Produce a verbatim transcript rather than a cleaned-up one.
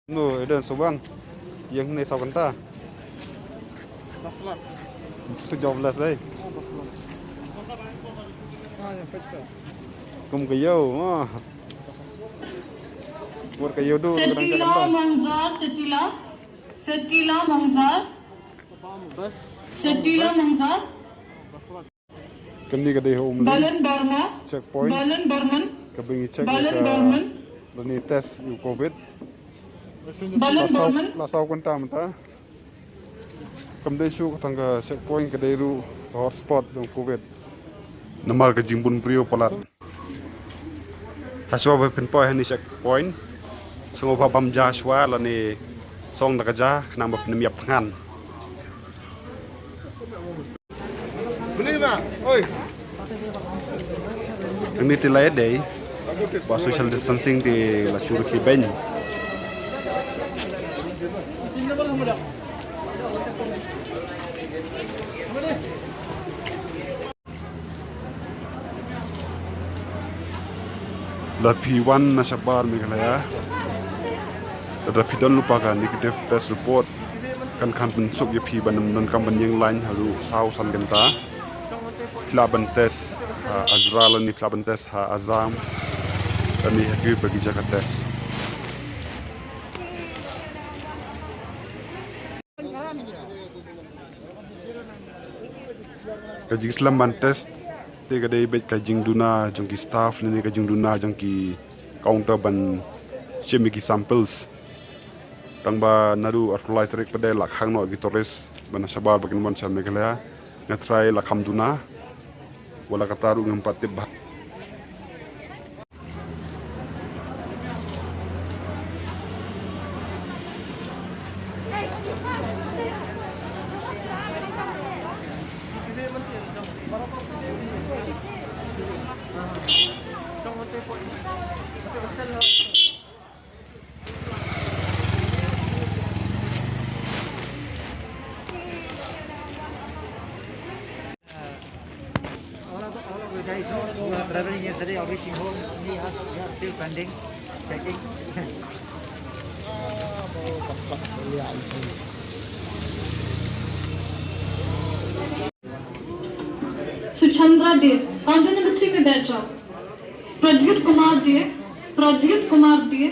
No, eden suban. Yang ne saw kynta. Su jobless dei. Kum ka ïew, ah. Buat ka ïew du, kadang Setila cakap tau. Mangzar, Setila. Setila Mangzar. Setila Mangzar. Kane ka dei ha Umling. Balan Barma. Checkpoint. Balan Barman. Kaba ngi check Balan ïa ka Barman. Lane test ïa u covid. Balan La saw, Barman. La saw kynta mynta. Kam dei shuh ka tang ka checkpoint, ka dei ruh ka hotspot jong covid. Namar ka jingbun briew palat. Hashwa ba phin poi ha kane ka checkpoint, sngewbha bam ja hashwa lane song da ka ja khnang ba phin ym ïap thngan. Beli ma, oi. Kane te la ïadei ba social distancing te la shu rkhie beiñ. Lada phi wan na shabar Meghalaya, lada phi don lypa ka negative test report, kan khan pynsuk ïa phi ban ym donkam ban ïeng lain haduh saw san kynta. Phi lah ban test ha Azra lane phi lah ban test ha Assam lane ha kiwei pat ki jaka test. Ka jingslem ban test te ka dei beit ka jingduna jong ki staff lane ka jingduna jong ki counter ban shim ïa ki samples. Tang ba naduh arphew lai tarik pat de la khang noh ki tourist ban na shabar ba kin wan sha Meghalaya. Nga trai la kham duna. Wat la katta ruh ngam pat tip bha. Uh, all of, all of you guys know, you are traveling yesterday or reaching home. We are, we are still pending, checking. सुचंद्रा दे, काउंटर नंबर थ्री पे बैठ जाओ। प्रद्युत कुमार दे, प्रद्युत कुमार दे।